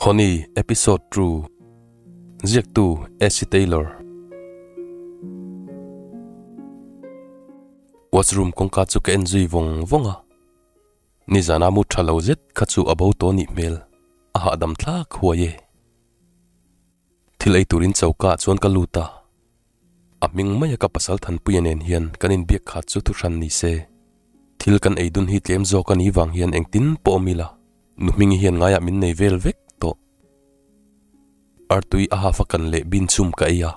Honey Episode True Ziaktu Essie Taylor Washroom kawngka chu ka en zui vawng vawng a, nizana mu tha lo zet kha chu a bo tawh nih hmel, a hahdam thlak huai e. Thil ei turin choka ah chuan ka lut a, a hming maia ka pasal Thanpuia nen hian kan inbiak khat chu thuhran ni se, thil kan ei dun hi tlem zawk a nih vang hian engtin pawh awm ila. Nu hmingi hian ngaiah min nei vel vek tawh. Artui a hafa kan leh bin chhum ka ei a.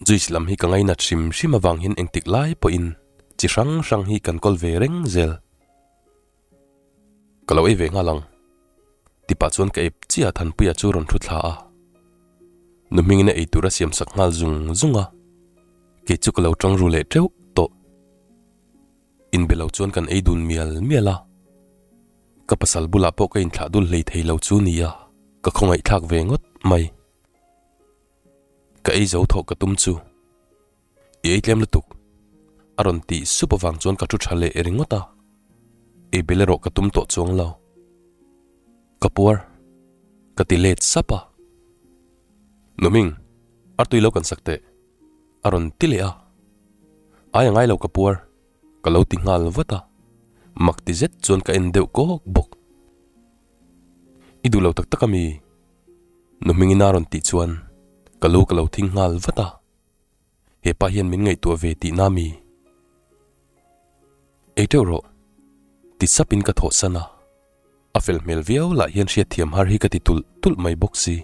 Juice lam hi ka ngainat hrim hrim avang hian engtik lai pawhin chi hrang hrang hi kan kawl ve reng zel. Ka lo ei ve nghal ang. Tipah chuan ka ep chiah Thanpuia chu rawn thu thla a. Nu hmingin a ei tur a siam sak nghal zung zung a. Kei chu ka lo tang ru leh teuh tawh. Inbe lo chuan kan ei dun mial mial a. Ka pasal bulah pawh ka inthlah dul hlei thei lo chu nia, ka khawngaihthlak ve ngawt mai. Ka ei zo thawh ka tum chu. I ei tlem lutuk. A rawn tih sup avang chuan ka thu tha leh ringawt a. Ei bel erawh ka tum tawh chuang lo. Ka puar. Ka ti let sap a. Numing, artui lo kan sak teh. A rawn ti leh a. Ai a ngai lo ka puar. Ka lo ti nghal vat a, mak ti zet chuan ka en deuh kawk bawk. I duh lo tak tak ami? Nu hmingin a rawn tih chuan ka lu ka lo thing nghal vat a, hepa hian min ngaihtuah ve tihna ami? Ei teuh rawh, ti sapin ka thawhsan a, a fel hmel viau lah hian hriatthiam har hi ka ti tulh tulh mai bawk si.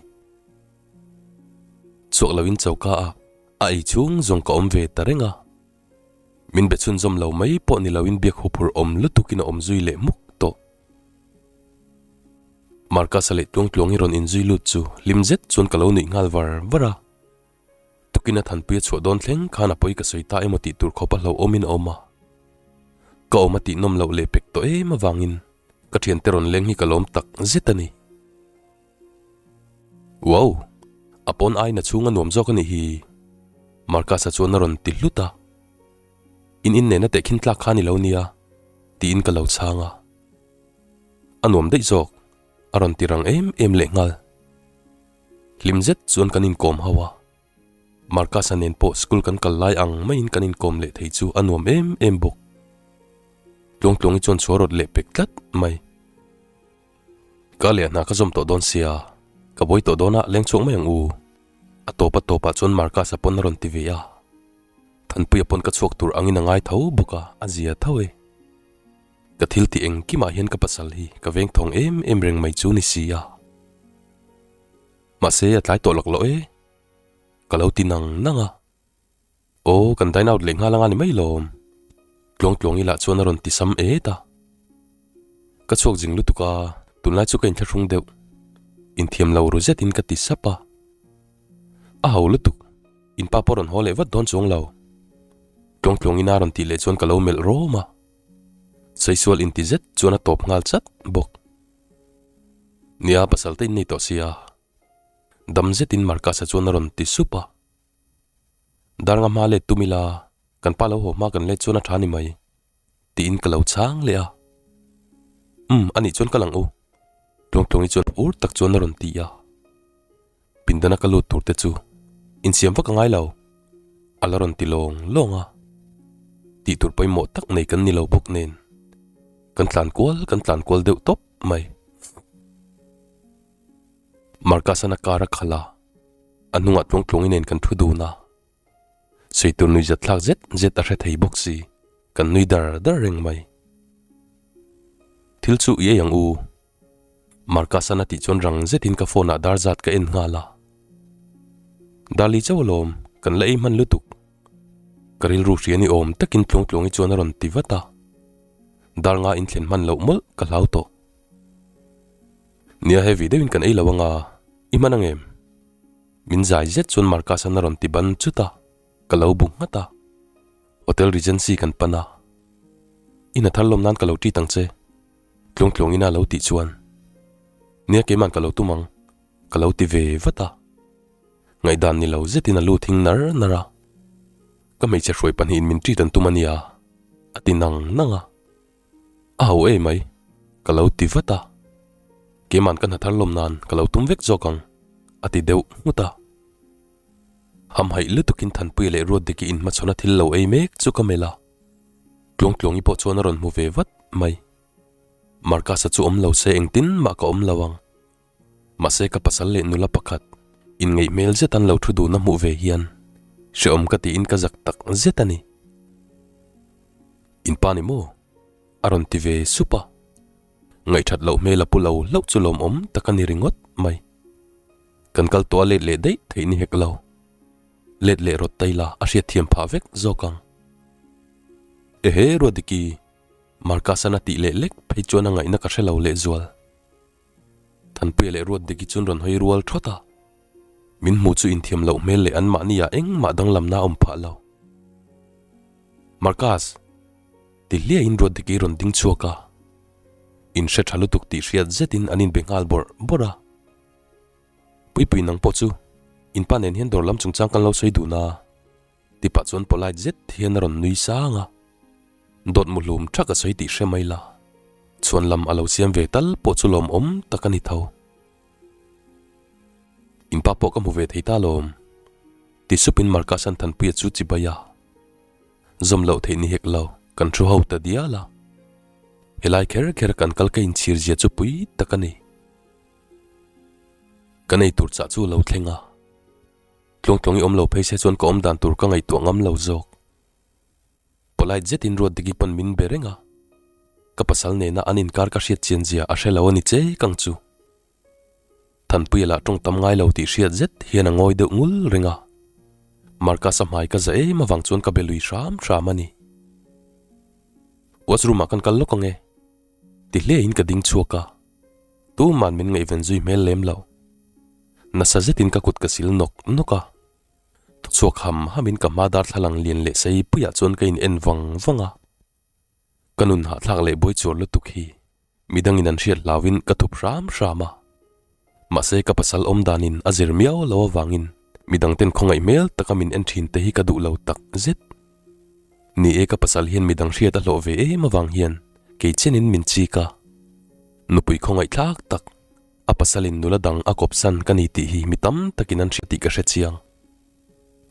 Chhuak loin choka ah a ei chhung zawng ka awm ve ta reng a. Min be chhunzawm lo mai pawh ni loin biak huphurh awm lutukin a awm zui leh hmuk tawh. Marcus-a leh Tluangtluangi rawn inzui lut chu hlim zet chuan ka lo nuih nghal var var a. Tukin a thanpui a chhuah dawn thleng khan a pawi ka sawi ta emaw tih tur khawp a hlauhawmin a awm a. Ka awm a tihnawm loh leh pek tawh em avangin ka thiante rawn leng hi ka lawm tak zet a ni. Wow! A pawn aina chhung a nuam zawk a nih hi. Marcus-a chuan a rawn ti hlut a. In in nena tehkhin tlak kha ni lo nia, tiin ka lo chhang a. A nuam daih zawk, a rawn ti rang em em leh nghal. Hlim zet chuan kan inkawm ho a. Marcus-a nen pawh school kan kal lai ang maiin kan inkawm leh thei chu a nuam em em bawk. Tluangtluangi chuan chhuah rawt leh pek tlat mai. Ka leh hna ka zawm tawh dawn sia, ka buai tawh dawn a, leng chhuak mai ang u. A tawp a tawpah chuan Marcus-a pawn a rawn ti ve a. Thanpuia pawn ka chhuak tur angin a ngai tho bawk a, a zia tho e. Ka thil tih engkimah hian ka pasal hi ka veng thawng em em reng mai chu ni si a. Mahse a tlai tawh lak loh e. Ka lo ti nang nang a. Aw, kan dine out leh nghal anga ni mai lawm. Tluangtluang ila chuan a rawn ti sam et a. Ka chhuak zing lutuk a, tunlai chu ka inthlahrung deuh. Inthiam lo ru zetin ka ti sap a. A ho lutuk, in pa pawh rawn haw leh vat dawn chuang lo. Tluangtluang ina rawn tih leh chuan ka lo melh rawm a. Saisual inti zet chuan a tawp nghal chat bawk. Nia, pasal te in nei tawh sia. Dam zetin Marcus-a chuan a rawn ti sup a. Dar nga hma let tum ila, kan pa lo haw hma kan let chuan a tha ni mai, tiin ka lo chhang leh a. Umm, anih chuan ka lang u, Tluangtluangi chuan ur tak chuan a rawn ti a. Pindana ka lut tur te chu insiam vak a ngai lo, a la rawn ti lawng lawng a. Tih tur pawimawh tak nei kan ni lo bawk nen, kan tlan kual kan tlan kual deuh tawp mai. Marcus-an a car a khalh a. A hnungah tluangtluangi nen kan thu dun a, sawi tur nui zat thlak zet zet a hre thei bawk si, kan nui dar dar reng mai. Thil chu i ei ang u. Marcus-an a tih chuan rang zetin ka phone ah dar zat ka en nghal a. Darli chauh alawm, kan la ei hman lutuk. Ka rilru hria ni awm takin tluangtluangi chuan a rawn ti vat a. Dar nga in thlen hman loh mawlh ka hlau tawh. Nia heavy deuhin kan ei lo anga, i hman ang em? Min zai zet chuan Marcus-an a rawn ti ban chut a, ka lo bu nghat a. Hotel Regency kan pan a. I hna thar lawm nan ka lo treat ang che, tluangtluangin a lo tih chuan. Nia keiman ka lo tum ang, ka lo ti ve vat a. Ngaihdan ni lo zetin a lu thing nar nar a. Ka hmeichhe hruai pahnihin min treat an tum a nia, a ti nang nang a. A ho ei mai, ka lo ti vat a. Keiman ka hna thar lawm nan ka lo tum vek zawk ang, a ti deuh nghut a. Hamhaih lutukin Thanpuia leh Ruatdiki inhmachhawn a thil lo ei mek chu ka melh a. Tluangtluangi pawh chuan a rawn hmu ve vat mai. Marcus-a chu awm lo se engtin mah ka awm lo ang. Mahse ka pasal leh nula pakhat inngeih hmel zet an lo thu dun a hmuh ve hian hrehawm ka tiin ka zak tak zet a ni. In pa ni maw? A rawn ti ve sup a. Ngaihthat loh hmel a pu lo hlauh chu lawmawm tak a ni ringawt mai. Kan kal tawh a let leh daih theih ni hek lo. Let leh rawt ta ila a hriatthiam phah vek zawk ang. Ehe Ruatdiki, Marcus-an a tih leh lek phei chuan a ngaihna ka hre lo lehzual. Thanpuia leh Ruatdiki chuan rawn hawi rual thawt a, min hmu chu inthiam loh hmel leh anmahni ah engmah danglamna a awm phah lo. Marcus! Ti hliaiin Ruatdiki rawn ding chhuak a, in hre tha lutuk tih hriat zetin an inbe nghal bawrh bawrh a. Puipui nang pawh chu in pa nen hian dawr lam chungchang kan lo sawi dun a, ti pah chuan polite zet hian a rawn nui sang a. Dawt muhlum thak a sawi tih hre mai la, chhuan lam a lo siam ve tal pawh chu lawmawm tak a ni tho. In pa pawh ka hmu ve thei ta lawm, ti supin Marcus-a'n Thanpuia chu chibai a. Zawm loh theih ni hek lo, kan thu ho ta dial a. Helai kher kher kan kal ka inchhir zia chu pui tak a ni. Kan ei tur chah chu a lo thleng a. Tluangtluang i awm lo phei se chuan ka awm dan tur ka ngaihtuah ngam lo zawk. Polite zetin Ruatdiki pawn min be reng a. Ka pasal nena an inkar ka hriat chian zia a hre lo a ni che kang chu. Thanpuia lah tawng tam ngai lo tih hriat zet hian a ngawi deuh ngul reng a. Marcus-a hmai ka za em avang chuan ka be lui hram hram a ni. Washroom ah kan kal lawk ang e. Ti hliahin ka ding chhuak a. Tuman min ngaihven zui hmel lem lo. Nasa zetin ka kut ka sil nawk nawk a. Chhuak ham hamin ka hma darthlalang lian leh sei puiah chuan ka in en vang vang a. Ka nun hahthlak leh buai chuar lutuk hi midangin an hriat hlauin ka thup hram hram a. Mahse ka pasal awm danin a zir miau lo avangin midangten khawngaih hmel taka min en thin te hi ka duh lo tak zet. Ni e ka pasal hian midang hriat a hlawh ve em avang hian kei chenin min chik a. Nupui khawngaih thlak tak a pasalin nula dang a kawpsan ka ni tih hi mi tam takin an hria tih ka hre chiang.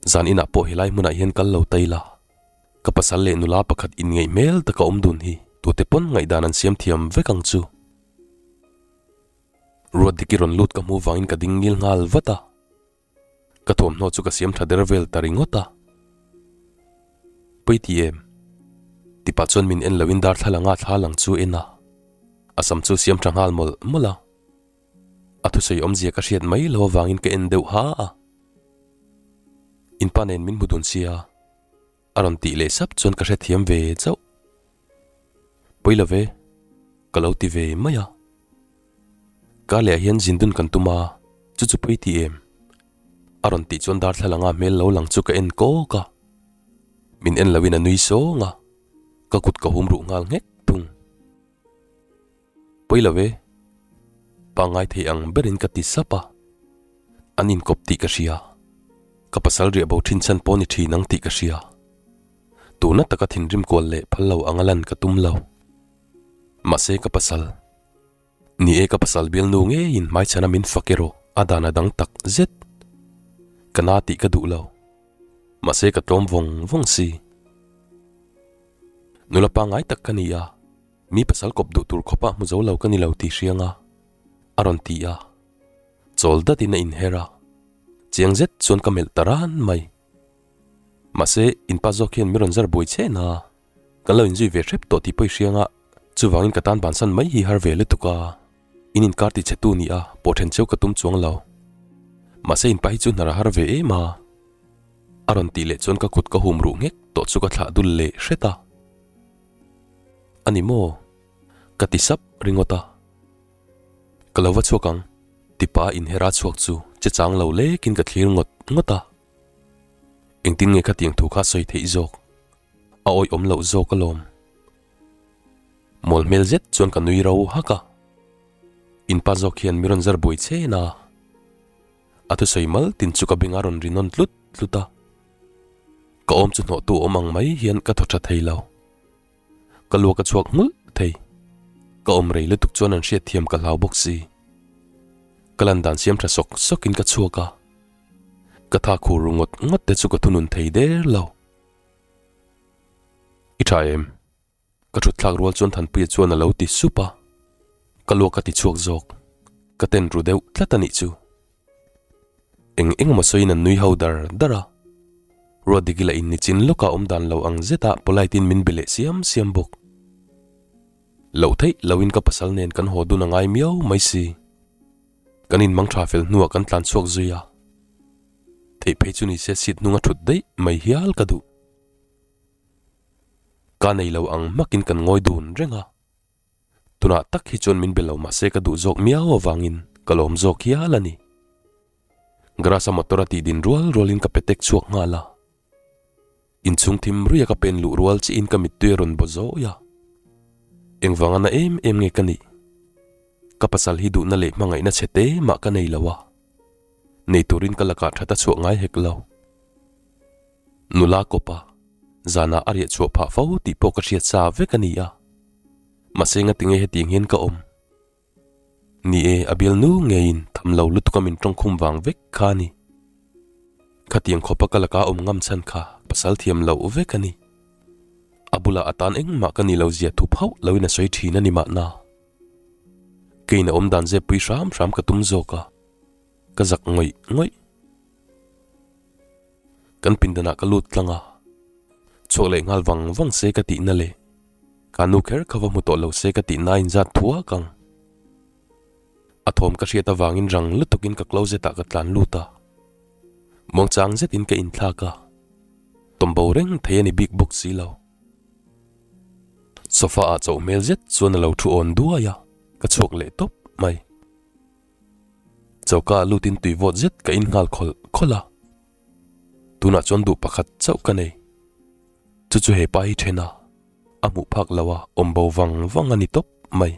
Zan inah pawh helai hmunah hian kal lo ta ila. Ka pasal leh nula pakhat inngeih hmel taka awm dun hi tute pawn ngaihdan an siam thiam vek ang chu. Ruatdiki rawn lut ka hmu vangin ka ding ngil nghal vat a. Ka thuamhnaw chu ka siam tha der vel ta ringawt a. Pawi ti em? Tipah chuan min en loin darthlalanga thla lang chu en a. A sam chu siam tha nghal mawlh mawlh a. A thusawi awmzia ka hriat mai lo avangin ka en deuh ha a. In pa nen min hmu dun sia. A rawn tih leh sap chuan ka hrethiam ve chauh. Pawi lo ve, ka lo ti ve mai a. Ka lehah hian zin dun kan tum a, chu chu pawi ti em? A rawn tih chuan darthlalanga hmel lo lang chu ka en kawk a. Min en loin a nui sawng a, ka kut ka hum ruh nghal nghek thung. Pawi lo e, pangngai thei ang berin ka ti sap a, an inkawp tih ka hria, ka pasal riah bo thin chhan pawh ni thin ang tih ka hria. Tuna taka thinrim kual leh phal lo anga lan ka tum lo. Mahse ka pasal, ni e ka pasal bialnu ngeiin hmaichhana min fak erawh a dan a dang tak zet. Ka na tih ka duh lo, mahse ka tlawm vawng vawng si. Nula pangngai tak ka ni a. Mi pasal kawp duh tur khawpah hmu zo lo ka ni lo tih hriang a, a rawn ti a. Chawl datin a inher a, chiang zet chuan ka melh ta ran mai. Mahse, in pa zawk hian mi rawn zar buai che na, kan lo inzui ve hrep tawh tih pawh i hriang a, chuvangin ka tan bansan mai hi har ve lutuk a, in inkar ti chhe tu ni a, pawh then cheu ka tum chuang lo. Mahse, in pa hi chu hnar a har ve em a, a rawn tih leh chuan ka kut ka hum ruh nghek tawh chu ka thlah dul leh hret a. A ni maw? Ka ti sap ringawt a. Ka lo va chhuak ang, tipa inhera chhuak chu che chang lo lekin ka thlir ngawt ngawt a. Engtin nge khatiang thu kha sawi theih zawk? A awih awm loh zawk alawm. Mawl hmel zet chuan ka nui ro hak a. In pa zawk hian mi rawn zar buai chen a. A thusawi mal tin chu ka beng a rawn ri nawn tlut tlut a. Ka awm chu hnawhtu awm ang mai hian ka thaw tha thei lo. Ka luak a chhuak nghulh thei. Ka awm rei lutuk chuan an hriatthiam ka hlau bawk si. Ka lan dan siam tha sawk sawkin ka chhuak a, ka tha khur ru ngawt ngawt te chu ka thunun thei der lo. I tha em? Ka thut thlak rual chuan Thanpuia chuan a lo ti sup a, ka luak ka ti chhuak zawk, ka ten ru deuh tlat a nih chu. Eng eng emaw sawiin an nui ho dar dar a, Ruatdiki lah in nichin lawkah awm dan lo ang zetah polite in min be leh siam siam bawk. Loh theih loin ka pasal nen kan haw dun a ngai miau mai si. Kan inmang tha fel hnuah kan tlan chhuak zui a, theih phei chu nise seat hnung a thut daih mai hial ka duh. Ka nei lo ang hmakin kan ngawi dun reng a, tunah tak hi chuan min be lo mahse ka duh zawk miau avangin ka lawm zawk hial a ni. Grass a motor a tih din rual rualin ka petek chhuak nghal a, inchhung thim ruia ka pen luh rual chiin ka mittui a rawn baw zawi a, engvanga na em em nge ka nih? Ka pasal hi duhna leh hmangaihna chhe te mah ka nei lo a, nei turin ka lakah that a chhuah ngai hek lo. Nula kawpa zanah a riah chhuah phah fo tih pawh ka hriat sa vek a ni a, mahse ngatinge hetiang hian ka awm? Ni e, a bialnu ngeiin tham lo lutuk a min tawngkhum vang vek kha a ni. Khatiang khawpa ka laka awm ngam chhan kha pasal thiam loh vek a ni. A bulah a tan engmah ka ni lo zia thup hauh loin a sawi thin a ni mahna. Keiin a awm dan zep pui hram hram ka tum zawk a, ka zak ngawih ngawih. Kan pindanah ka lut tlang a, chhuak leh nghal vang vang se ka tihna leh ka nu kher kha va hmu tawh lo se ka tihna a inzat thuak ang. A thawm ka hriat avangin rang lutukin ka closet ah ka tlan lut a, muangchang zetin ka inthlak a, tawmbo reng thei a ni bik bawk si lo. Sofa ah chauh hmel zet chuan a lo thu awn duai a, ka chhuak leh tawp mai. Choka ah lutin tui vawt zet ka in nghal khawlh khawlh a, tunah chuan duh pakhat chauh ka nei. Chu chu hepa hi then a, a hmuh phak lo a awm bo vang vang a ni tawp mai.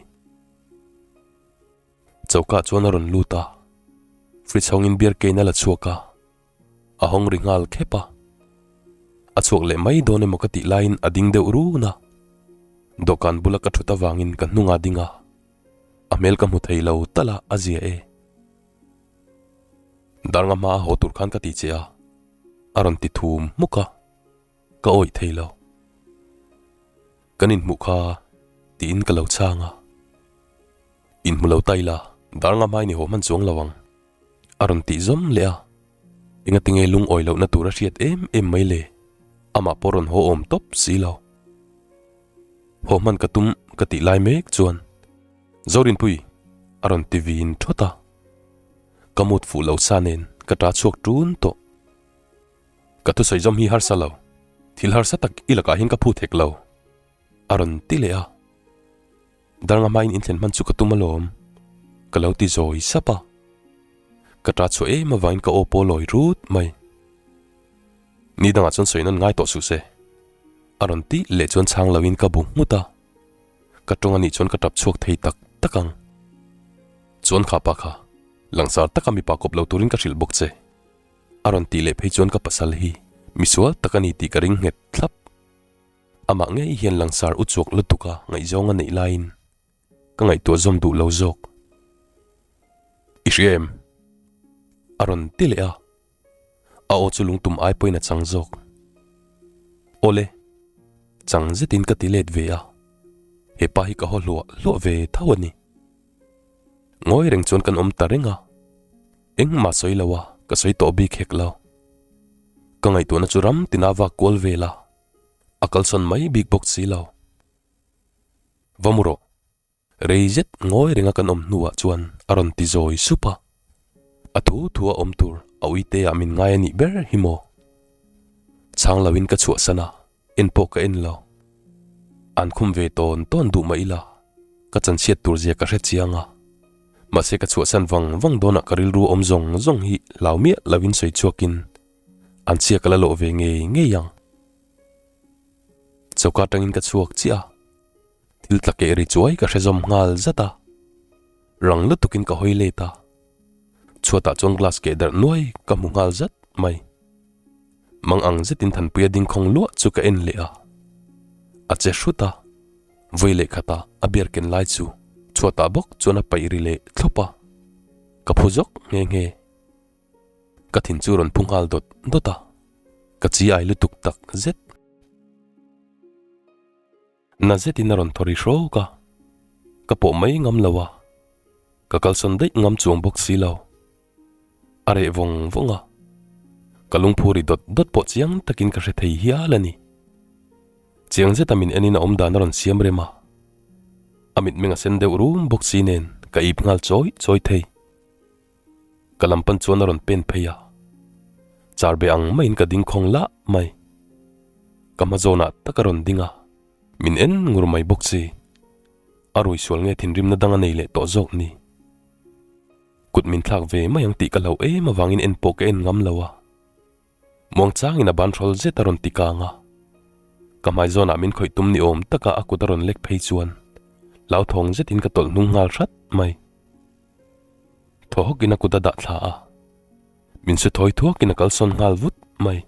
Choka ah chuan a rawn lut a, fridge hawngin beer cane a la chhuak a, a hawng ri nghal khep a. A chhuak leh mai dawn emaw ka tih laiin a ding deuh run a, dawhkan bula ka thut avangin ka hnung a ding a. A hmel ka hmu thei lo tal a, a zia e. Darnga hma a haw tur khan ka ti che a, a rawn ti thum hmuk a, ka awih thei lo. Kan inhmuh kha tiin ka lo chhang a, inhmu lo ta ila Darnga hma in i haw hman chuang lo ang, a rawn tih zawm leh a, engatinge lungawi lohna tur a hriat em em mai le, amah pawh rawn haw awm tawp si lo. Haw hman ka tum ka tih lai mek chuan Zorinpui a rawn ti vin thawt a, ka mut fuh lo sa nen ka ta chhuak tun tawh. Ka thusawi zawm hi harsa lo, thil harsa tak i lakah hian ka phut hek lo a rawn ti leh a. Darnga hmain inthlen hman chu ka tum alawm ka lo ti zawi sap a, ka ta chhuah em avangin ka aw pawh lawi rut mai. Ni dangah chuan sawi nawn ngai tawh suh se. A rawn tih leh chuan chhang loin ka bu nghut a, ka tawng anih chuan ka tap chhuak thei tak tak ang. Chuan kha pa kha, langsar taka mipa kawp lo turin ka hrilh bawk che. A rawn tih leh phei chuan ka pasal hi misual tak a ni tih ka ring nghet thlap. Amah ngei hian langsar u chuak lutuk a ngaihzawng a neih laiin ka ngaihtuah zawm duh lo zawk. I hria em? A rawn ti leh a. A aw chu lungtum ai pawhin a chang zawk. Awle, chang zetin ka ti let ve a, he pa hi ka haw hluah hluah ve tho a ni. Ngawi reng chuan kan awm ta reng a, engmah sawi lo a, ka sawi tawh bik hek lo. Ka ngaihtuahna chu ram tina vak kual vel a, a kalsawn mai bik bawk si lo. Va mu rawh. Rei zet ngawi renga kan awm hnuah chuan a rawn ti zawi sup a, a thu thu a awm tur a uite ah min ngai a nih ber hi maw? Chhang loin ka chhuahsan a, en pawh ka en lo. An khum ve tawn tawn duh mah ila, ka chanchhiat tur zia ka hre chiang a, mahse ka chhuahsan vang vang dawnah ka rilru awm zawng zawng hi hlau miah loin sawi chhuakin an chhia ka la lawh ve ngei ngei ang. Choka atangin ka chhuak chiah a. Thil tla keh ri chuai ka hre zawm nghal zat a, rang lutukin ka hawi let a, chhuatah chuan glass keh darh nuai ka hmu nghal zat mai. Mang ang zetin Thanpuia ding khawng luah chu ka en leh a, a che hrut a, vawi leh khatah a beer ken lai chu chhuatah bawk chuan a paih ri leh thlawp a. Ka phu zawk nghe nghe. Ka thin chu rawn phu nghal dawt dawt a, ka chi ai lutuk tak zet. Na zetin a rawn thaw ri hrawk a, ka pawh mai ngam lo a, ka kalsawn daih ngam chuang bawk si lo. A reh vawng vawng a, ka lungphu ri dawt dawt pawh chiang takin ka hre thei hial a ni. Chiang zeta min enin a awm dan a rawn siam rem a, a mitmeng a sen deuh rum bawk si nen ka ip nghal chawi chawi thei. Ka lam pan chuan a rawn pen phei a, char be ang maiin ka ding khawng lah mai. Ka hma zawnah tak a rawn ding a, min en ngur mai bawk si. A rui sual nge thinrimna dang a nei leh tawh zawk ni. Kut min thlak ve mai ang tih ka hlauh em avangin en pawh ka en ngam lo a. Muangchangin a ban hrawl zet a rawn ti kang a. Ka hmai zawnah min khawih tum ni awm taka a kut a rawn lek phei chuan hlauthawng zetin ka tawlh hnung nghal hrat mai. Thaw hawkin a kut a dah thla a, min su thawi thuakin a kalsawn nghal vut mai.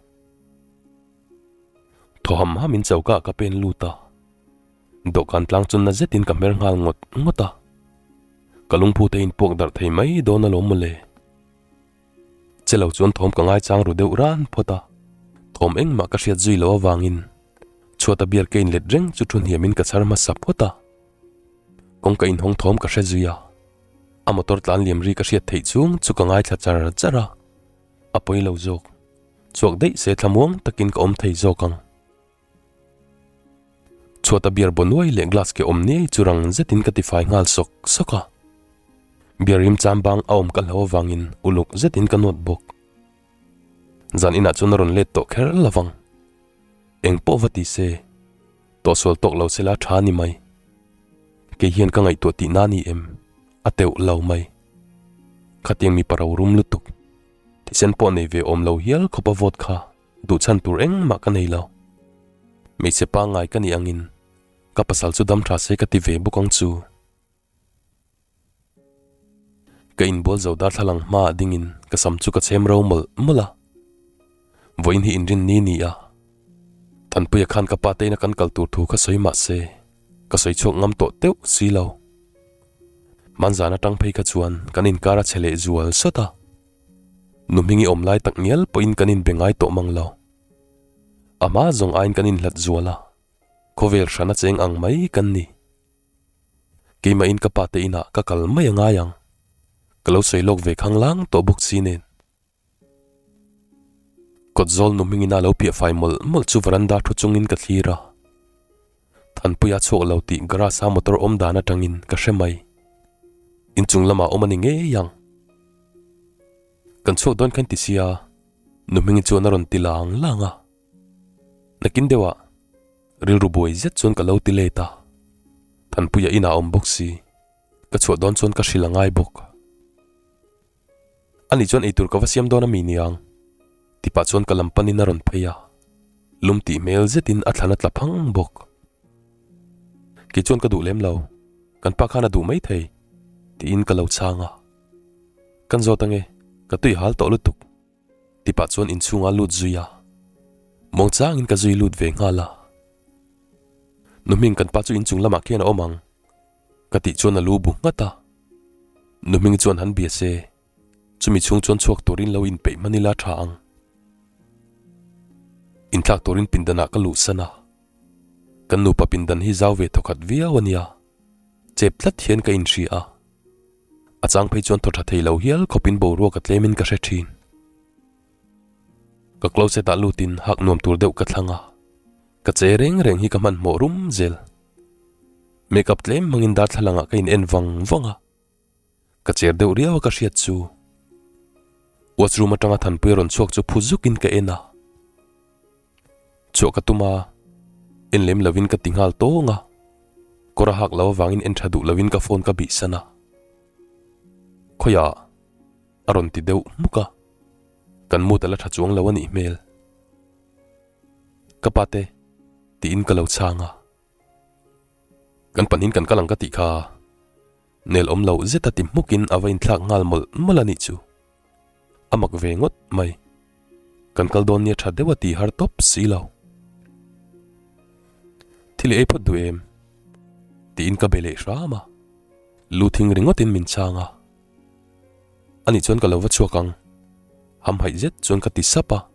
Thaw ham hamin choka ah ka pen lut a, dawhkan tlang chu na zetin ka hmer nghal ngawt ngawt a, ka lungphu te in puak darh thei mai dawn alawm mawle. Che lo chuan thawm ka ngaichang ru deuh ran phawt a, thawm engmah ka hriat zui loh avangin chhuata beer ka inlet reng chu thu hniamin ka chhar hmasa phawt a. Kawngka inhawng thawm ka hre zui a, a motor tlan liam ri ka hriat theih chung chu ka ngaithla char char a, a pawi lo zawk. Chhuak daih se thlamuang takin ka awm thei zawk ang. Chhuata beer baw nuai leh glass ke awm niai chu rang zetin ka tifai nghal sawk sawk a. Beer rim cham bang a awm ka hlo avangin uluk zetin ka nawt bawk. Zan inah chuan a rawn let tawh kher lovang. Eng pawh va ti se, tawhsual tawk lo sela tha ni mai. Kei hian ka ngaihtuah tih na ni em? A teuh lo mai. Khatiang mipa ro rum lutuk. Thisen pawh nei ve awm lo hial khawp a vote kha duh chhan tur engmah ka nei lo. Hmeichhe pangngai ka nih angin ka pasal chu dam tha se ka ti ve bawk ang chu. Ka inbual zo darthlalang hmaah dingin ka sam chu ka chhem ro mawlh mawlh a. Vawiin hi inrin ni ni a. Thanpuia khan ka pa teina kan kal tur thu kha sawi mah se ka sawi chhuak ngam tawh teuh si lo. Hmanzan atang phei kha chuan kan inkar a che leh zual sawt a. Nu hmingi awm lai tak ngial pawhin kan inbe ngai tawh mang lo. A hma zawng aiin kan inhlat zual a, khawvel hran a cheng ang mai kan ni. Keimahin ka pa te inah ka kal mai a ngai ang. Ka lo sawi lawk ve khang lang tawh bawk si nen. Kawt zawl nu hmingin a lo piah fai mawlh mawlh chu veranda thu chungin ka thlir a. Thanpuia chhuak lo tih garage a motor awm dan atangin ka hre mai. Inchung lamah awm a ni ngei ang. Kan chhuak dawn khan ti sia, nu hmingin chuan a rawn ti lang lang a. Nakin deuhah rilru buai zet chuan ka lo ti let a. Thanpuia inah awm bawk si, ka chhuah dawn chuan ka hrilh a ngai bawk. Ani chuan eitur ka va siam dawn a mi niang? Ti pah chuan ka lam panin a rawn phei a, lum tih hmel zetin a thlan a tla phang bawk. Kei chuan ka duh lem lo, kan pa khan a duh mai thei, tiin ka lo chhang a. Kan zawt ange, ka tui hal tawh lutuk, ti pah chuan inchhunga lut zui a, muangchangin ka zui lut ve nghal a. Nu hming kan pa chu inchung lamah khian a awm ang. Ka tih chuan a lu bu nghat a, Nu Hmingi chuan han bia se, chumi chhung chuan chhuak turin lo inpeih hman ila tha ang. Inthlak turin pindanah ka luhsan a, kan nupa pindan hi zau ve thawkhat viau a nia, chep tlat hian ka inhria a, a chang phei chuan thaw tha thei lo hial khawpin boruak a tlemin ka hre thin. Ka closet ah lutin hak nuam tur deuh ka thlang a, ka che reng reng hi ka hmanhmawh rum zel. Makeup tlem hmangin darthlalang ah ka in en vang vang a, ka cher deuh riau a ka hriat chu. Washroom atanga Thanpui a rawn chhuak chu phu zukin ka en a. Chhuah ka tum a, en lem lovin ka ti nghal tawng a, kawr a hak lo avangin en tha duh lovin ka phone ka bih san a. Khawiah a rawn ti deuh hmuk a, kan mood a la tha chuang lo a nih hmel. Ka pate tiin ka lo chhang a. Kan pahnihin kan kal ang ka tih kha nel awm loh zeta ti hmukin a va inthlak nghal mawlh mawlh a nih chu. A mak ve ngawt mai. Kan kal dawn nia tha deuh a ti har tawp si lo. Thil i ei phawt duh em? Tiin ka be leh hram a. Lu thing ringawtin min chhang a. Anih chuan ka lo va chhuak ang. Hamhaih zet chuan ka ti sap a.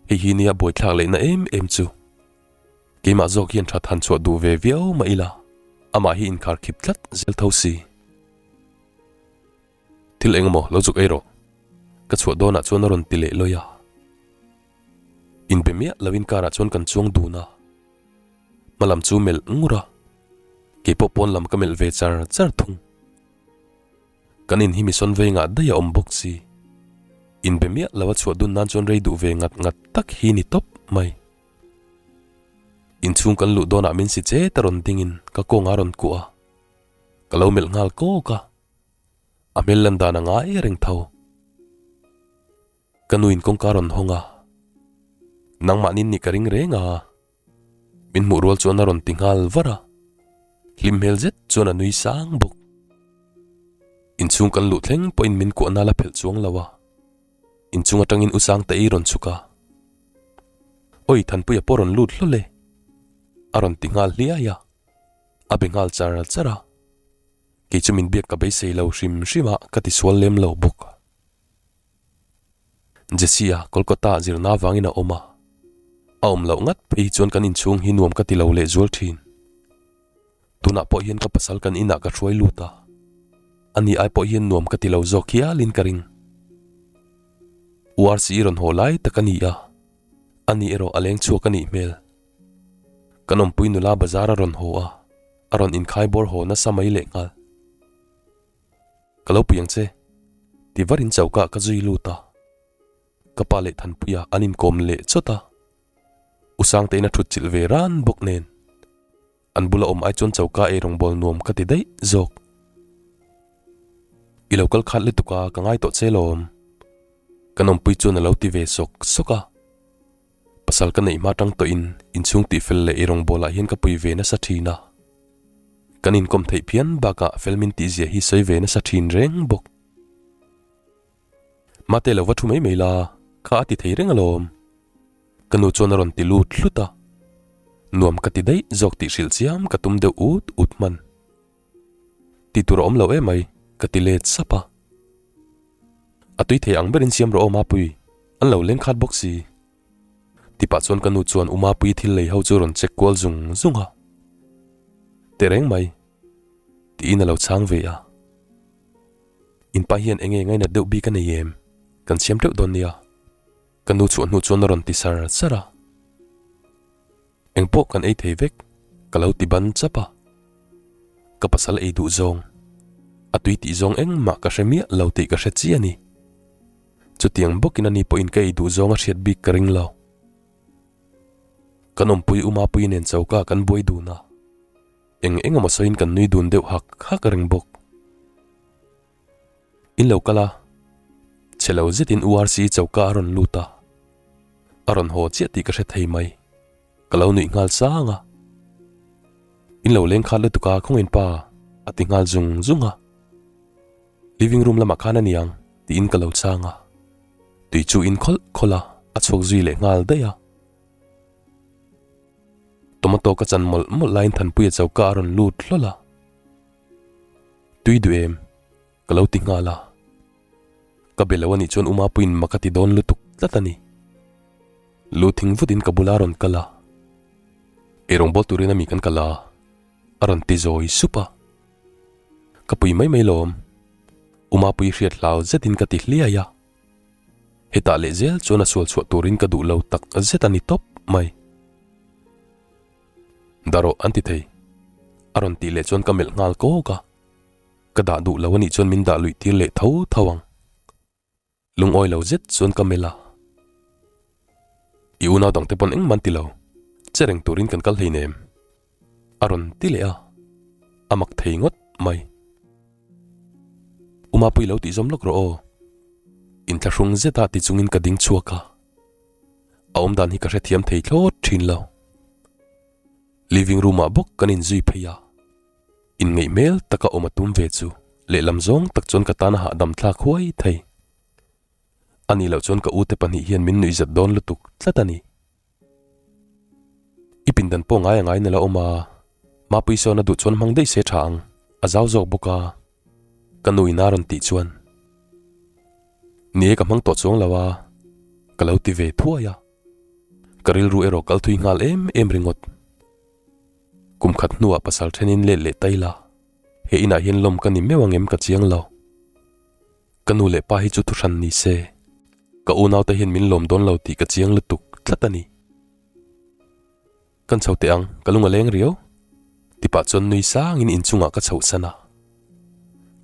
Hei hi nia buaithlak lehna em em chu. Keimah zawk hian that han chhuah duh ve viau mah ila, amah hi inkhar khip tlat zel tho si. Thil eng emaw lo zuk ei rawh. Ka chhuah dawnah chuan a rawn ti leh lawi a. Inbe miah loin car ah chuan kan chuang dun a. Hma lam chu melh ngur a, keipawh pawn lam ka melh ve char char thung. Kan in hi mison vengah daih a awm bawk si. Inbe miah lo a chhuah dun nan chuan rei duh ve ngat ngat tak hi ni tawp mai. Inchhung kan luh dawnah min si chet a rawn dingin ka kawng a rawn kuah a, ka lo melh nghal kawk a. A hmel lan dan a ngai reng tho. Ka nuin kawngka rawn hawng a, Nangmahni nih ka ring reng a. Min hmuh rual chuan a rawn ti nghal var a, hlim hmel zet chuan a nui sang bawk. Inchhung kan luh thleng pawhin min kuahna la phelh chuang lo a, inchung atangin U Sangte-i rawn chhuk a. Awi Thanpuia pawh rawn lut hlawl e, a rawn ti nghal hliai a, a be nghal char char a. Kei chu min biak ka beisei lo hrim hrim a, ka ti sual lem lo bawk. Jesse-a Kolkata ah zirna avangin a awm a, a awm loh ngat phei hi chuan kan inchhung hi nuam ka ti lo leh zual thin. Tunah pawh hian ka pasal kan inah ka hruai lut a, ani ai pawh hian nuam ka ti lo zawk hialin ka ring. URC rawn haw lai tak a ni a, ani erawh a leng chhuak a nih hmel. Kan awmpui nula bazar a rawn haw a, a rawn inkhai bawr haw nasa mai lehnghal. Ka lo pui ang che, ti varin choka ka zui lut a. Ka pa leh Thanpuia an inkawm leh chawt a. U Sangtein a thut chilh ve ran bawk nen. An bula awm ai chuan choka ei rawngbâwl nuam ka ti daih zawk. I lo kal khat lutuk a, ka ngai tawh che lawm. Kan awmpui chuan a lo ti ve sawk sawk a. Pasal ka neih hma tang tawhin inchhung tihfel leh ei rawngbâwlah hian ka pui ve nasa thin a. Kan inkawm theih phian bakah fel min tihzia hi sawi ve nasa thin reng bawk. Mate lo va thu mai mai la, kha a ti thei reng alawm. Ka nu chuan a rawn ti lut hlut a. Nuam ka ti daih zawk tih hrilh chiam ka tum deuh ut ut hman. Ti tur a awm lo emai, ka ti let sap a. A tui thei ang berin siam rawh aw Mapui, an lo leng khat bawk si. Tipah chuan ka nu chuan u Mapuii thil lei ho chu rawn check kual zung zung a. Tehreng mai, tiin a lo chhang ve a. In pa hian enge ngainat deuh bik a nei em? Kan siam teuh dawn nia. Ka nu chhuah hnu chuan a rawn ti sar sar a. Engpawh kan ei thei vek, ka lo ti ban chap a. Ka pasal ei duh zawng, a tui tih zawng engmah ka hre miah lo tih ka hre chiah a ni. Chutiang bawkin ani pawhin ka ei duh zawng a hriat bik ka ring lo. Kan awmpui u Mapuii nen choka kan buai dun a, eng eng emaw sawiin kan nui dun deuh hak hak reng bawk. In lo kal a, chhe lo zetin u RC choka a rawn lut a, a rawn haw chiah tih ka hre thei mai. Ka lo nuih nghal sang a. In lo leng khat lutuk a khawngin pa a ti nghal zung zung a. Living room lamah khan a niang tiin ka lo chang a. Tui chu in khawlh khawlh a, a chhuak zui leh nghal daih a. Tomato ka chan mawlh mawlh laiin Thanpuia choka a rawn lut hlawl a. Tui duh em? Ka lo ti nghal a. Ka be lo anih chuan U Mapuiin mak a ti dawn lutuk tlat a ni. Lu thing vutin ka bula rawn kal a. Eirawngbawl turin ami kan kal a, a rawn ti zawi sup a. Ka pui mai mai lawm. U Mapui hriat hlau zetin ka ti hliai a. Hetah leh zel chuan a sual chhuah turin ka duh lo tak zet a ni tawp mai. Darawh an ti thei. A rawn tih leh chuan ka melh nghal kawk a. Ka dah duh lo anih chuan min dah luih tir leh tho tho ang. Lungawi lo zet chuan ka melh a. I unau dangte pawn engmah an ti lo. Che reng turin kan kal hleinem. A rawn ti leh a. A mak thei ngawt mai. U Mapui lo tih zawm lawk rawh aw. Inthlahrung zeta ti chungin ka ding chhuak a. A awmdan hi ka hrethiam thei thlawt thin lo. Living room ah bawk kan inzui phei a. Inngeih hmel taka awm a tum ve chu lehlam zawng tak chuan ka tan a hahdam thlak huai thei. A nih loh chuan ka ute pahnih hian min nuihzat dawn lutuk tlat a ni. I pindan pawh ngai a ngai nala awm a, Mapui sawn a duh chuan hmang daih se tha ang, a zau zawk bawk a, ka nu in a rawn tih chuan. Ni e ka hmang tawh chuang lo a, ka lo ti ve thuai a. Ka rilru erawh kal thui nghal em em ringawt. Kum khat hnuah pasal thenin let leh tai la, he inah hian lawm ka ni meuh ang em ka chiang lo. Ka nu leh pa hi chu thuhran ni se, ka unaute hian min lawm dawn lo tih ka chiang lutuk tlat a ni. Kan chho teh ang, ka lung a leng riau. Tipah chuan nui sangin inchungah ka chhohsan a.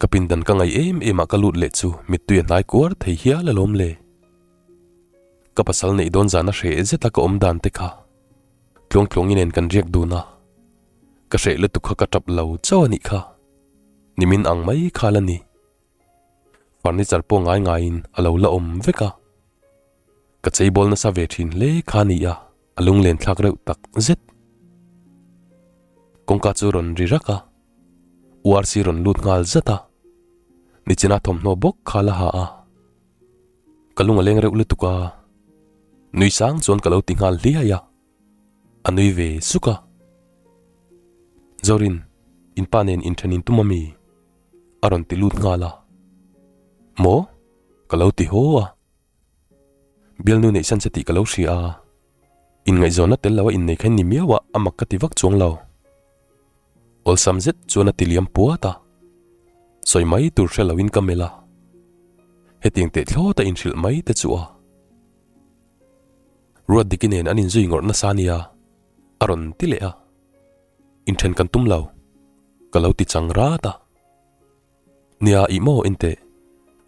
Ka pindan ka ngaih em em ah ka lut leh chu mittui a hnai kuar thei hial alawm le. Ka pasal neih dawn zan a hreh zet a ka awm dan te kha. Tluangtluangi nen kan riak dun a. Ka hreh lutuk kha ka tap lo chauh a nih kha. Nimin ang mai kha la ni. Furniture pawh ngai ngaiin a lo la awm vek a. Ka cheibawl nasa ve thin hle kha a ni a, a lunglen thlak reuh tak zet. Kawngka chu rawn ri rak a, URC rawn lut nghal zat a. Nichina thawmhnaw bawk kha la ha a. Ka lung a leng reuh lutuk a, nui sang chuan ka lo ti nghal hliai a, a nui ve suk a. Zorin, in pa nen inthen in tum ami? A rawn ti lut nghal a. Maw? Ka lo ti haw a. Bialnu neih san che tih ka lo hria a, inngaihzawnna tel lo a innei kha in ni miau a, a mak ka ti vak chuang lo. Awlsam zet chuan a ti liam puat a, sawi mai tur hre loin ka melh a, hetiang teh thlawt a inhrilh mai te chu a. Ruatdiki nen an inzui ngawrh nasa nia, a rawn ti leh a, inthen kan tum lo, ka lo ti chang rat a. Nia ih maw enteh,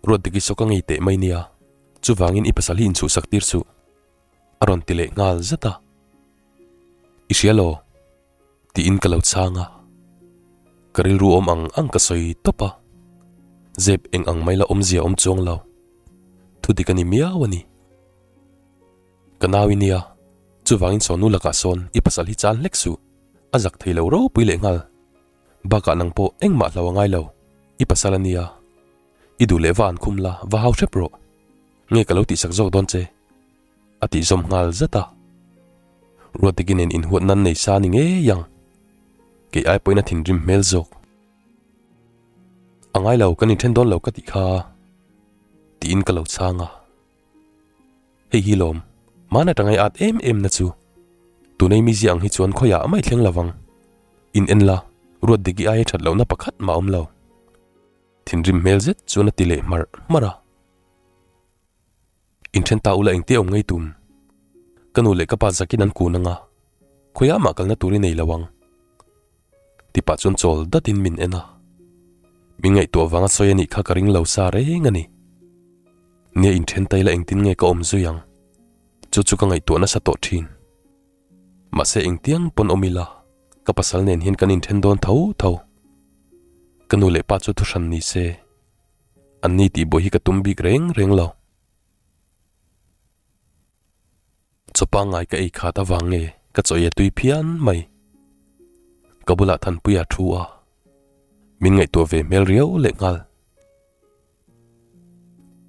Ruatdiki saw ka ngei teh mai nia, chuvangin i pasal hi inchhuhsak tir suh, a rawn ti leh nghal zat a. I hria law? Tiin ka lo chhang a. Ka rilru awm ang ang ka sawi tawp a. Zep eng ang mai la awmzia awm chuang lo. Thu dik a ni miau a ni. Ka nau i nia, chuvangin sawnu lakah sawn i pasal hi chan hlek suh, a zak thei lo ropui leh nghal. Bakah nang pawh engmah hlo a ngai lo, i pasal a nia. I duh leh va an khum la, va hau hrep rawh. Nge ka lo tihsak zawk dawn che? A tih zawm nghal zat a. Ruatdiki nen inhuat nan nei sa ni ngei ang. Kei ai pawhin a thinrim hmel zawk. A ngai lo, kan inthen dawn lo ka tih kha. Tiin ka lo chhang a. Hei hi lawm, hmana tangai at em em na chu. Tunei mi zia ang hi chuan khawiah mai thleng lo vang. In en la, Ruatdiki aia that lohna pakhat mah awm lo. Thinrim hmel zet chuan a ti leh hmarh hmarh a. Inthen ta ula engtia awm ngei tum? Ka nu leh ka pa zakin an kun anga, khawiah mah kalna tur i nei lo ang. Ti pah chuan chawl datin min en a. Min ngaihtuah vanga sawi a nih kha ka ring lo sa reng a ni. Nia inthen ta ila engtin nge ka awm zui ang? Chu chu ka ngaihtuah nasa tawh thin. Mahse engtiang pawn awm ila, ka pasal nen hian kan inthen dawn tho tho. Ka nu leh pa chu thuhran ni se. An ni tih buai hi ka tum bik reng reng lo. Chaw pangngai ka ei khat avang nge ka chaw ei a tui phian mai. Ka bulah Thanpuia thu a, min ngaihtuah ve hmel riau leh nghal.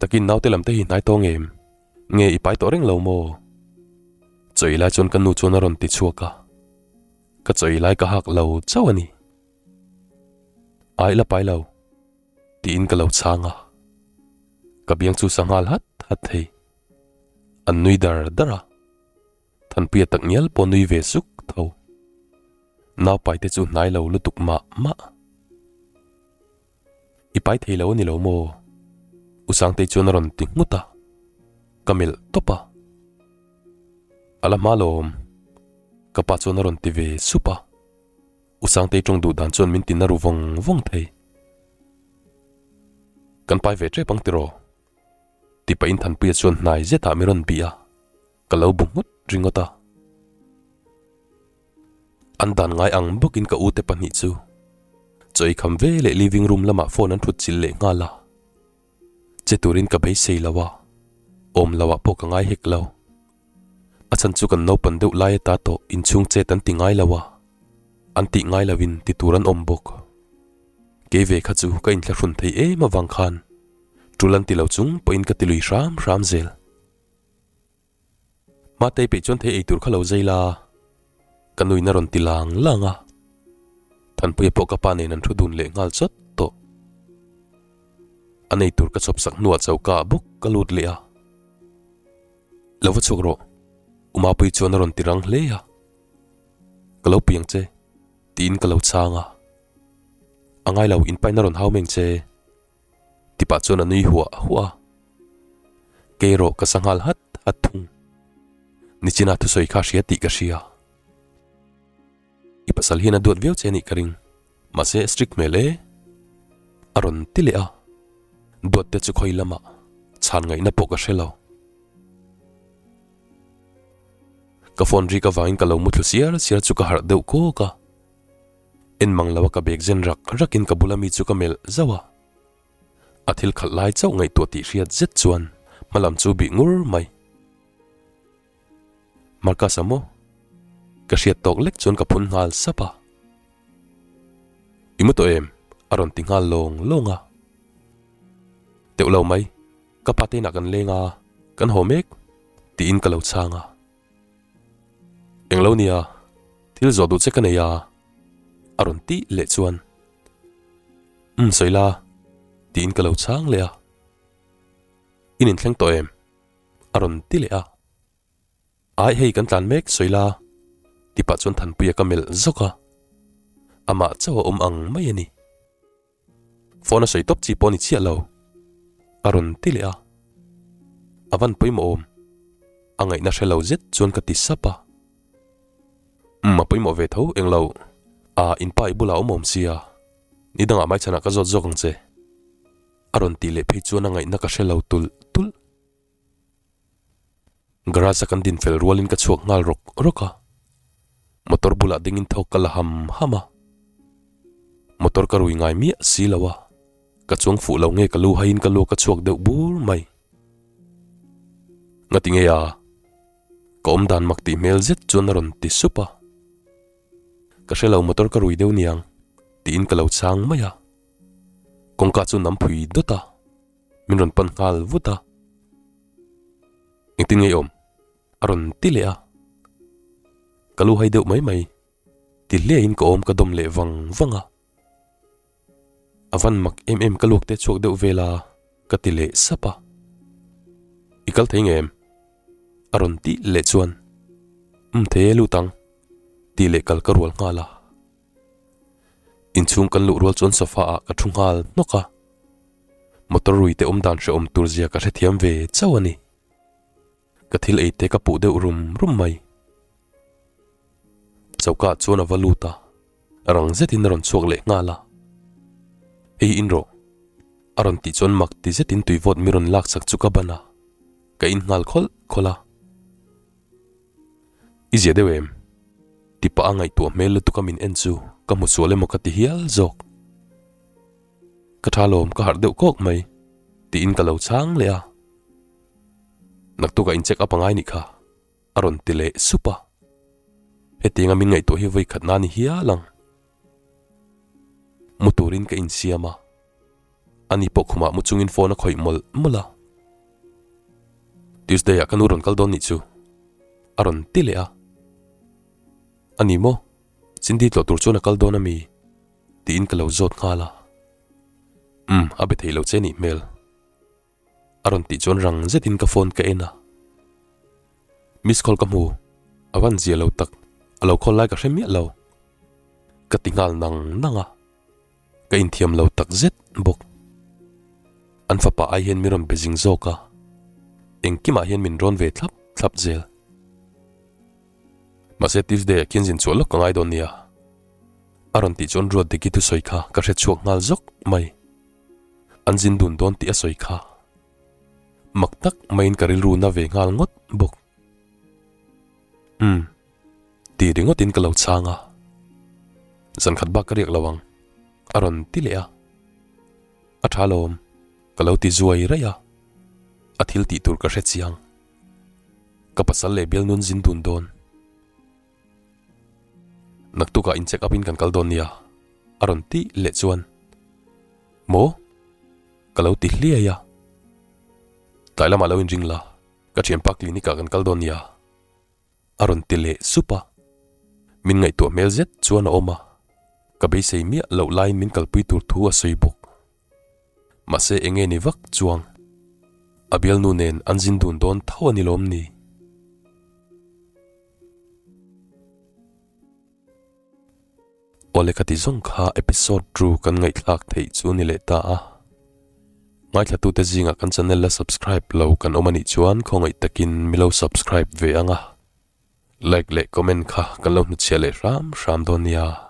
Takin naute lam te hi hnai tawng em? Nge i pai tawh reng lo maw? Chaw ei lai chuan ka nu chuan a rawn ti chhuak a, ka chaw ei lai ka hak lo chauh a ni. Ai la pai lo. Tiin ka lo chhang a, ka biang chu sa nghal hat hat thei. An nui dar dar a, Thanpuia tak ngial pawh nui ve suk tho. Naupai te chu hnai lo lutuk mah mah. I pai thei lo a ni lo maw? U Sangtei chuan a rawn ti nghut a, ka melh tawp a. A la hma lawm, ka pa chuan a rawn ti ve sup a. U Sangtei tawng duh dan chuan min ti na ru vawng vawng thei. Kan pai ve tep ang tiraw? Ti pahin Thanpuia chuan hnai zetah mi rawn bih a, ka lo bu nghut ringawt a. An dan ngai ang bawkin ka ute pahnih chu chaw ei kham ve leh living room lamah phone an thut chilh leh nghal a. Che turin ka beisei lo a, awm loah pawh ka ngai hek lo. A chhan chu kan naupan deuh lai ata tawh inchhung chet an ti ngai lo a, an tih ngai loin ti tur an awm bawk. Kei ve kha chu ka inthlahrun thei em avang khan tul an ti lo chung pawhin ka ti lui hram hram zel. Hmatei peih chuan thei ei tur kha lo zai la, ka nuin a rawn ti lang lang a. Thanpuia pawh ka pa nen an thu dun leh nghal chawt tawh. An eitur ka chhawp sak hnuah choka ah bawk ka lut leh a. Lo va chhuak rawh, U Mapuii chuan a rawn ti rang hle a. Ka lo pui ang che, tiin ka lo chhang a. A ngai lo, in pain a rawn hau meng che, ti pah chuan a nui huah huah a. Kei erawh ka sa nghal hat hat thung. Nichina thusawi kha hria tih ka hria. I pasal hian a duat viau che anih ka ring, mahse strict hmel e. A rawn ti leh a, duat te chu khawi lamah chhan ngaihna pawh ka hre lo. Ka phone rik avangin ka lo muthlu siar siar chu ka harh deuh kawk a, en mang lo a ka bag zen rak rakin ka bula mi chu ka melh zauh a. A thil khalh lai chauh ngaihtuah tih hriat zet chuan hmalam chu bih ngur mai. Marcus-a maw? Ka hriat tawk lek chuan ka phun nghal sap a. I mu tawh em? A rawn ti nghal lawng lawng a. Teuh lo mai, ka pa te inah kan leng a, kan haw mek tiin ka lo chhang a. Englo nia, thil zawh duh che ka nei a, a rawn tih leh chuan. Umm sawi la, tiin ka lo chhang leh a. In inthleng tawh em? A rawn ti leh a. Ai hei kan tlan mek sawi la ti pah chuan Thanpuia ka melh zawk a, amah chauh a awm ang mai a ni. Phone a sawi tawp chi pawh a ni chiah lo, a rawn ti leh a. A van pawimawh awm, a ngaihna hre lo zet chuan ka ti sap a. Umm a pawimawh ve tho englo, a inpa i bulah a awm awm sia, ni dangah hmaichhanah ka zawt zawk ang che. A rawn tih leh phei chuan a ngaihna ka hre lo tulh tulh. Garage a kan din fel rualin ka chhuak nghal rawk rawk a, motor bulah dingin thawk ka la ham ham a. Motor ka rui ngai miah si lo a, ka chuang fuh lo nge ka lu haiin ka luak a chhuak deuh bur mai. Ngati nge a? Ka awm dan mak tih hmel zet chuan a rawn ti sup a. Ka hre lo motor ka rui deuh niang tiin ka lo chhang mai a. Kawngka chu nam phui dawt a, min rawn pan nghal vut a. Engtin nge i awm? A rawn ti leh a. Ka lu hai deuh mai mai, ti hliahin ka awm ka dawm leh vang vang a. A van mak em em ka luak te chhuak deuh vel a, ka ti leh sap a. I kal thei nge em? A rawn tih leh chuan, Umm thei e lut ang, tih leh kal ka rual nghal a. Inchhung kan luh rual chuan sofa ah ka thu nghal hnawk a, motor rui te awm dan hrehawm tur zia ka hrethiam ve chauh a ni. Ka thil ei te ka puh deuh rum rum mai. Choka ah chuan a va lut a, rang zetin a rawn chhuak leh nghal a. Ei in rawh, a rawn tih chuan mak ti zetin tui vawt mi rawn lak chak chu ka ban a, ka in nghal khawlh khawlh a. I zia deuh em? Ti pah a ngaihtuah hmel lutuk a min en chu ka hmu sual emaw ka ti hial zawk. Ka tha lawm ka harh deuh kawk mai tiin ka lo chhang leh a. Naktukah in check up angai nih kha a rawn ti leh sup a. Hetianga min ngaihtuah hi vawi khat na ni hial ang. Mu turin ka insiam a. Ani pawh khumah mu chungin phone a khawih mawlh mawlh a. Tuesday ah ka nu rawn kal dawn nih chu a rawn ti leh a. A ni maw? Cindy tlawh tur chuan a kal dawn a mi? Tiin ka lo zawt nghal a. Umm, a be thei lo che nih hmel. A rawn tih chuan rang zetin ka phone ka en a. Miss call ka hmu, a van zia lo tak, a lo call lai ka hre miah lo. Ka ti nghal nang nang a. Ka inthiam lo tak zet bawk. An fapa ai hian min rawn be zing zawk a, engkimah hian min rawn ve thlap thlap zel. Mahse Tuesday ah khian zin chhuah lawk ka ngai dawn nia. A rawn tih chuan Ruatdiki thusawi kha ka hre chhuak nghal zawk mai. An zin dun dawn tih a sawi kha. Mak tak maiin ka rilru na ve nghal ngawt bawk. Umm. Ti ringawtin ka lo chhang a. Zan khat bak ka riak lo ang, a rawn ti leh a. A tha lawm, ka lo ti zuai raih a. A thil tih tur ka hre chiang. Ka pasal leh bialnun zin dun dawn. Naktukah in check up in kan kal dawn nia, a rawn ti leh chuan. Maw? Ka lo ti hliai a. Tlai lamah lo inring la, ka thianpa clinic ah kan kal dawn nia. A rawn ti leh sup a, min ngaihtuah hmel zet chuan a awm a, ka beisei miah loh laiin min kalpui tur thu a sawi bawk. Mahse enge ni vak chuang. A bialnu nen an zin dun dawn tho a ni lawm ni? Awle ka ti zawng kha episode ru kan ngaihthlak theih chu ni leh ta a. Ngaithlatute zingah kan channel la subscribe lo kan awm a nih chuan khawngaih takin mi lo subscribe ve ang a. Like leh comment kha kan lo hnutchhiah leh hram hram dawn nia.